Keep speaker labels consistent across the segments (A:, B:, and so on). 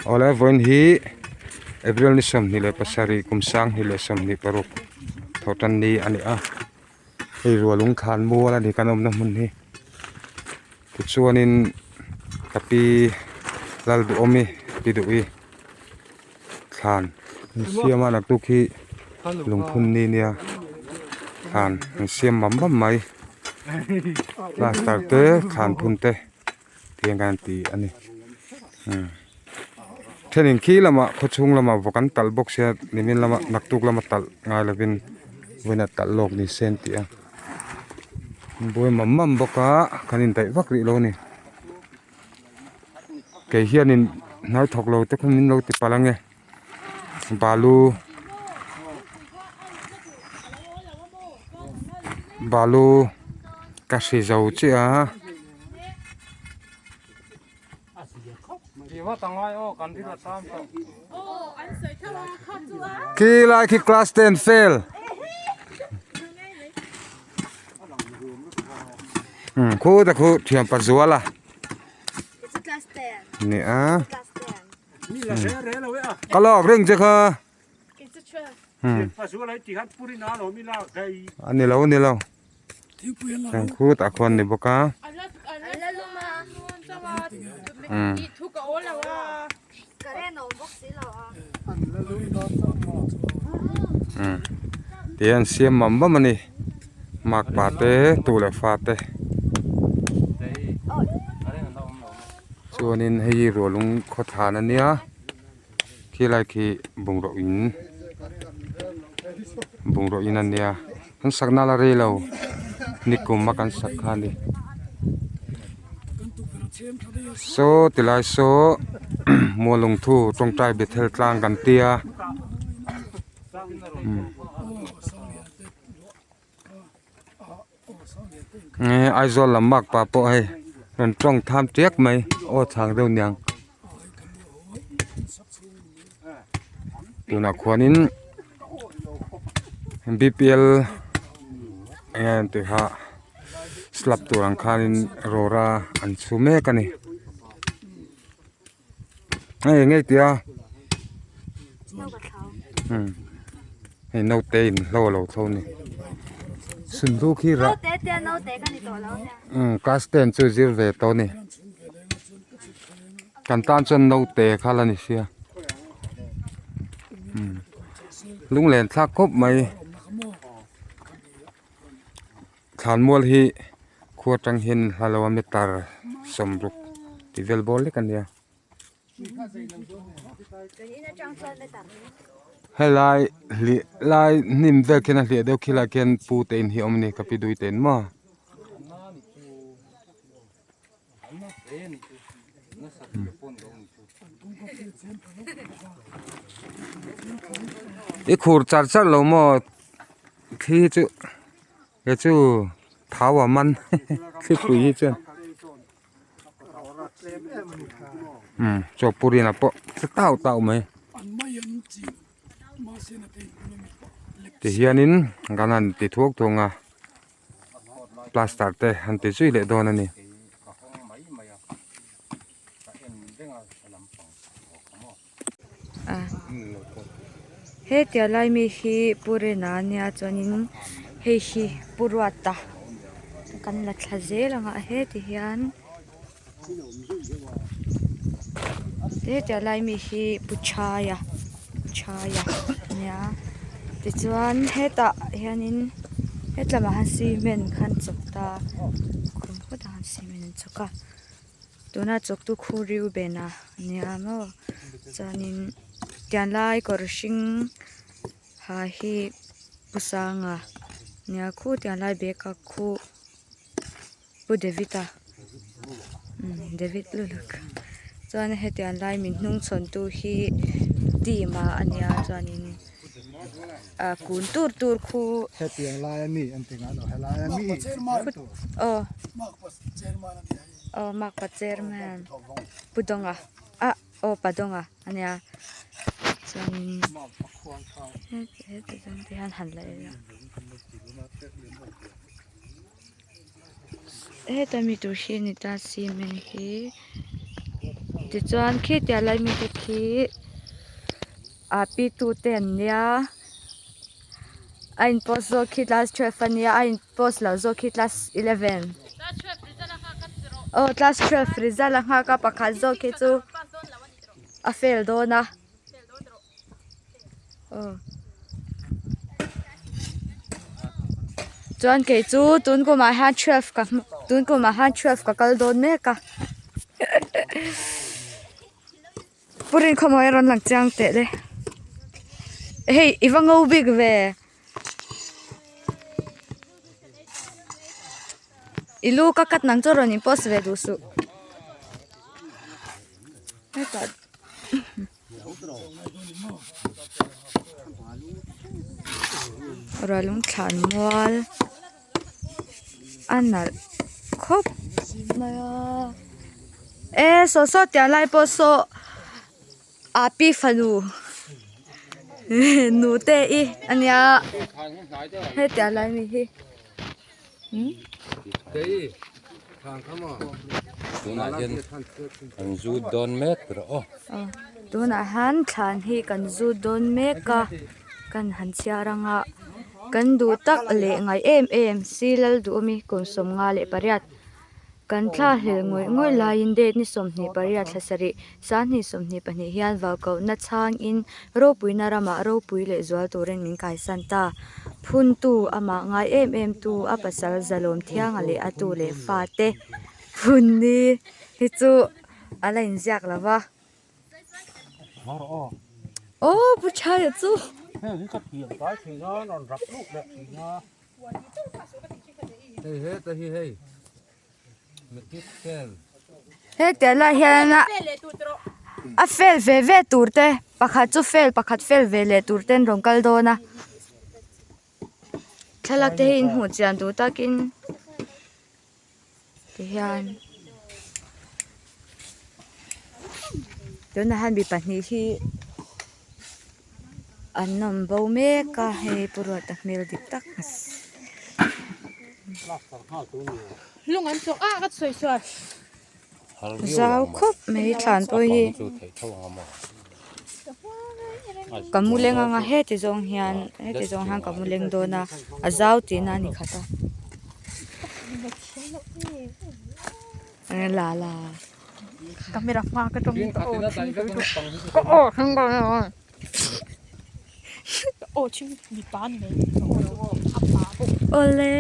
A: Awle vawiin hi April ni 27 kum 2026 thawhtan ni a ni a hei rualung thlan mual a ni kan awmna hmun hi tichuanin ka pi Lalduhawmi pi duhi thlan an siam a naktuk hi lungphun ni nia thlan an siam mam mam mai plaster te thlan phun te. Tiang khan an ti a ni thenin khi lamah khawchhung lamah vawk an talh bawk sia nimin lamah naktuk lama talh ngai lovin vawiin ah talh lawk ni se an ti a buai mam mam bawk a kan indaih vak rih lo a ni kei hianin hnai thawk lo te kha min lo ti palh ange balu balu ka hri zo chiah a. Khi lai khi class ten fail khu ta khu thiam pa zual a ni a ka lawk ring che kha a ni lo a ni lo. Khu tah khuan ni bawk a ti an siam mam mam a ni makpa te tu leh fa te chuanin hei hi rualung khawthlan a nia khilai khi bungraw in bungraw in a nia. Kan sak nal a rei lo nikum a kan sak kha a ni saw tilai saw mualungthu tawngtai bethel tlang kan tia nge Aizawl lam mak pa pawh hei rawn tawng tham tiak mai aw chhang deuh niang tunah khuanin. Bpl enge an tih kha slab tur ang khanin rawra an chhu mek a ni hei enge i tih a hei naute in hlo a lo thlo a ni sunhlu khi rah class ten chu zir ve tawh a ni kan tan chuan naute kha la ni sia. Lunglen thlak khawp mai thlanmual hi khua atang hian hla lo a meter sawmruk tih vel bawr lek a nia helai hliah lai hnim vel khian a hliah deuh khilai khian pu te in hi a awm a ni ka pi dui te in maw. I khur char char lo maw thli hi chu he chu thau a man thlipui hi chuan umm chaw purina pawh che tau tau mai tihianin kan han ti thuak thung a. Plaster te an ti zui leh dawn a ni.
B: Hetia lai mi hi Pu Rina ania chuanin hei hi Pu Ruata kan la thla zel ang a heti hian hetia lai mi hi Pu Chaia Chaia ania tichuan hetah hianin hetlamah hian cement kha an chawk ta khum khawtah khan cement an chawk a tuna chawk tu khu Reuben-a ania maw chuanin tianlai kawr hring ha hi Pu Sanga ania khu tianlai bag a khu. Pu David a umm David luluk chuan hetiang lai min hnung chhawn tu hi team a ania chuanin ah kun tur tur khu
C: hetiang lai ami an ti ngai lo helai ami
B: aw aw makpa chairman Pu Dawnga ah aw Pa Dawnga ania chuanin heti zawng te hian han la ila. Heta mi tur hi a ni ta cement hi. Tichuan khitia lai mite khi ah pi tu te an nia a in post zawk khi class twelve a nia a in post loh zawk khi class eleven aw class twelve result a nghak a pakhat zawk khi chu a fail dawn a. Aw chuan kei chu tun kumah hian twelve ka hmu tun kumah hian twelve ka kal dawn mek a pu rinkhawmawi a rawn lang chiang teh le hei i va ngo bik ve i lu ka cut nang chu rawn in post ve duh suh hetah. Rualung thlan mual a nalh khawp mai a e saw saw tiang lai pawh saw a pi fanu nute i ania hetiang lai mi hi.
A: Tunah hian kan zut dawn mek tawh aw.
B: Tunah hian thlan hi kan zut dawn mek a kan han chhiar ang a kan duh tak leh ngaih em em si Lalduhawmi kum 58 kan thla hlel ngawih ngawih laiin date ni 28 thla sarih sanghnih 22 hian vaukohna chhangin ropuina ramah ropui leh zual turin min kaisan ta. Phuntu amah ngai em em tu a pasal zalawm thianga leh a tu leh fate phun ni hi chu a la inziak lo va. Aw pu Chhaia chu. Hetiang lai hian a a fel ve ve tur te pakhat chu fel pakhat fel ve leh tur te an rawn kal dawn a thlalak te hi in hmuh chian duh takin tihian tunah hian mi pahnih hi an awm bo mek a hei pu Ruata hmel dik tak. Zau khawp mai thlan pawh hi ka mu leng anga heti zawng hian heti zawng hian ka mu leng dawn a a zau tihna a ni khat a la la. Awle.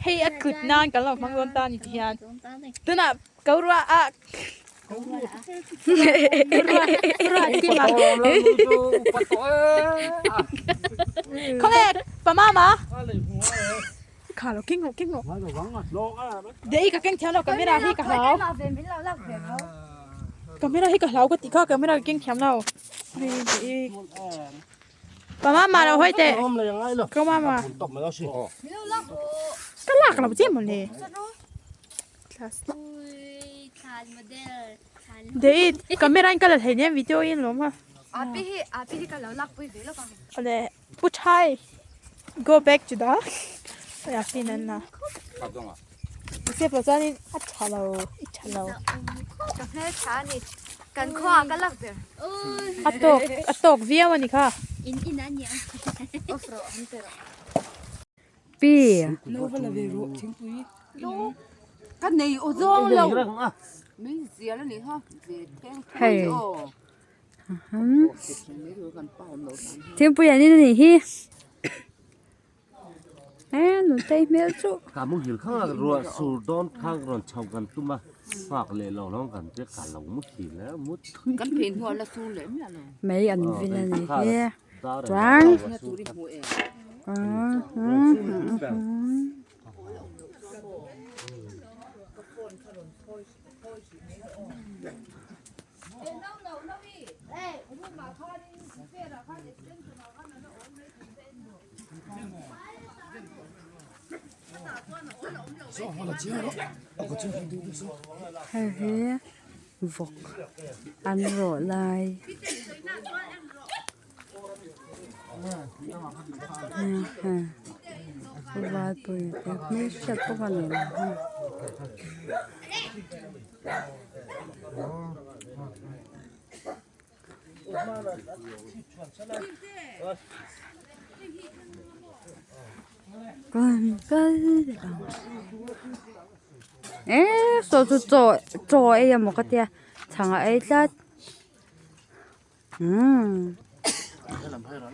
D: Hei a kut nan kan lo hmang dawn ta ni ti hian tunah ko ruah ah ruah tim ah khawnge pa mama kha lo keng rawh keng rawh dei ka keng thiam lo camera hi ka hlau camera hi ka hlau ka tih kha camera ka keng thiam lo. Pa mama lo hawi teh. Ka mama. Ka lak lo che mawle. Dei camera in ka la thei nen video in lawm a.
B: Api hi api hi ka lo lak pui ve lawk ang.
D: Ale pu thai go back to the ya fin an na. Se pa chuan in a tha lo i tha lo.
B: Ka hmel tha a ni. Kan khuaah ka lak ber.
D: A tawk a tawk viau a ni kha.
B: In in a nia. Off rawh an pe rawh. Pi.
E: Ka nei aw zawng lo. Min zial a ni kha ve theng
B: Hei. Thingpui an in a nih hi. He nutei hmel chu.
F: Ka muhil khang a ruah sur dawn khang rawn chho kan tum a nghak leh lo hlawm kan tia ka lo muhil a mu thui
E: Kan phei hnuah la sur leh miah lo.
B: Mai an vin a ni hi chuan Hei hi vawk an rawh lai valpui te hmelhriat pawh ka nei lo. Kan kal leh ang eee saw chu chaw chaw a ei amaw ka tia chhang a ei tlat umm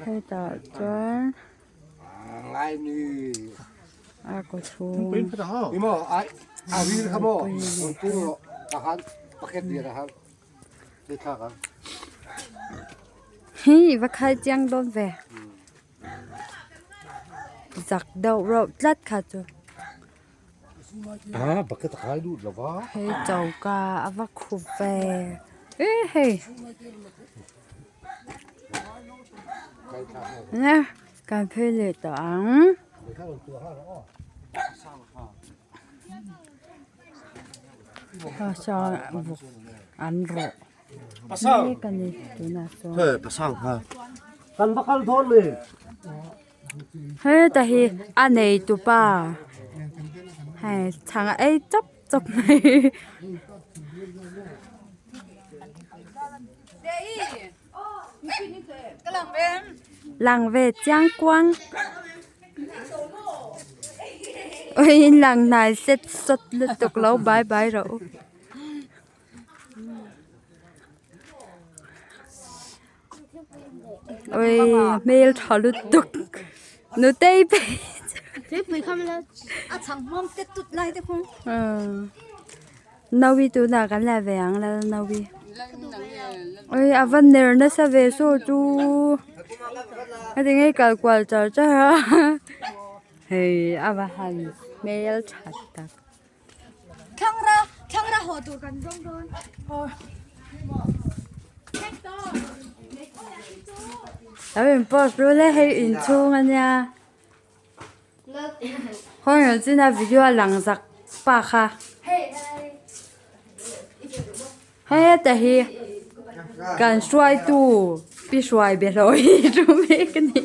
B: hetah chuan a kaw chhung Hi va khai chiang dawn ve zak deuh reuh tlat kha chu hei choka a va khup ve e hei nia kan phei leh tawh ang. Vawk an rawh mek a ni tunah chuan. Heta hi a nei tupa hei chhang a ei chawp chawp mai. Lang ve chiang kuang. Oi in lang hnai set sawt lutuk lo bai bai rawh u. Oi hmel tha lutuk nutei phei Naui tunah kan la ve ang lal Naui. Oi a va ner nasa ve saw chu. Heti ngei kal kual char char a. Hei a va han hmel that tak.
G: Thlangra thlangra haw tur kan zawng dawn.
B: Lo in post ru le hei inchhung ania. Khawi chin a video a lang zak pa kha heta hi kan hruaitu pi hruai be hlawh hi thu mek a ni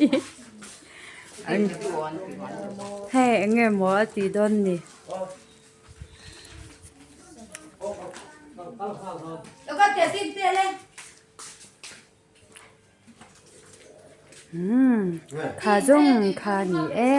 B: hei eng nge maw a tih dawn ni. Umm kha zawng kha ni e.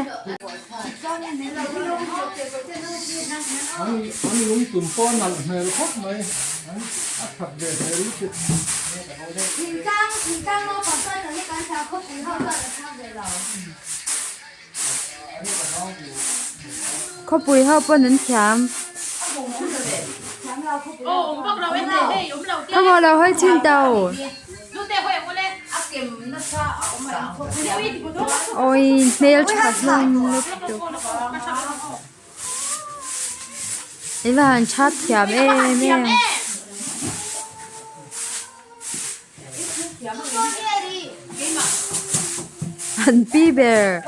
B: Khawpui ho pawn an thiam. Khawmaw lo hawi chin to. Awi hmel tha hlawm lutuk. I va han chhap thiam em em. An pi ber.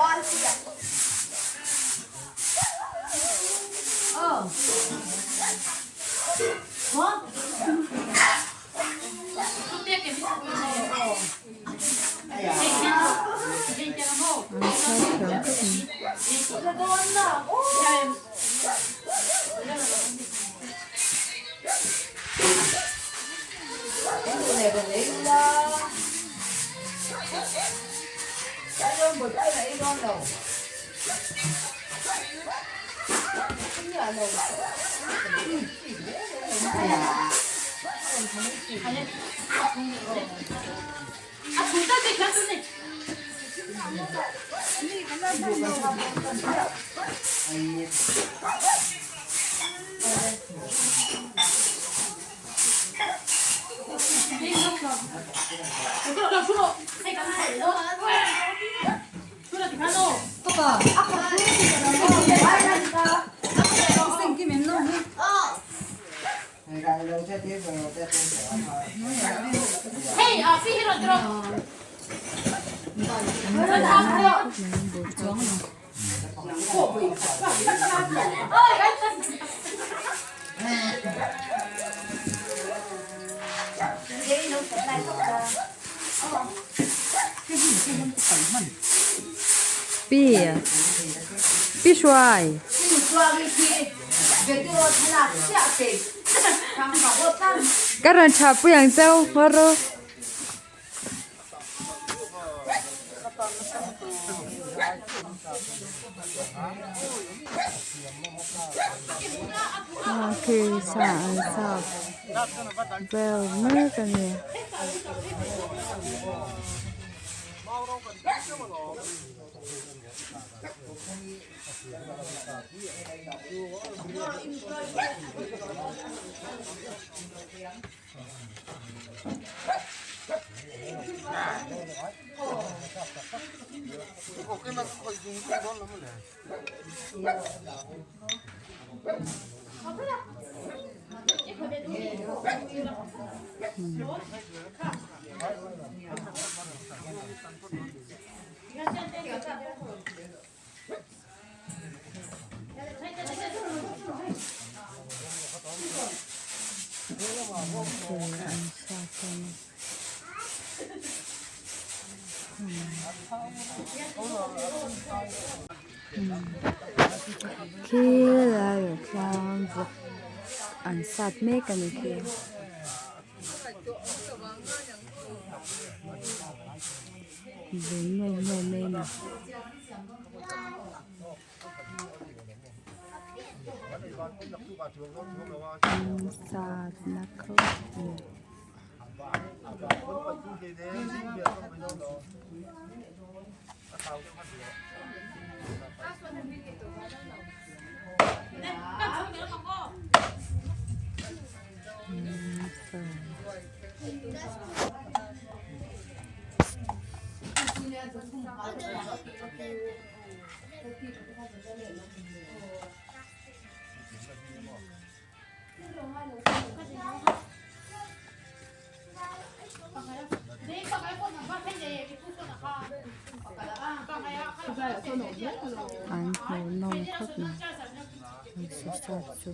B: Pi Pi Hruai. Ka rawn tha pui ang cheu haw rawh. Khi sa an sap vel mek a ni. Khi laiah khian vawk an sat mek a ni khi. Ve nuai nuai mai a ni. Sat na khawp a ni. An hmuh nawm khawp mai an sa sat chu.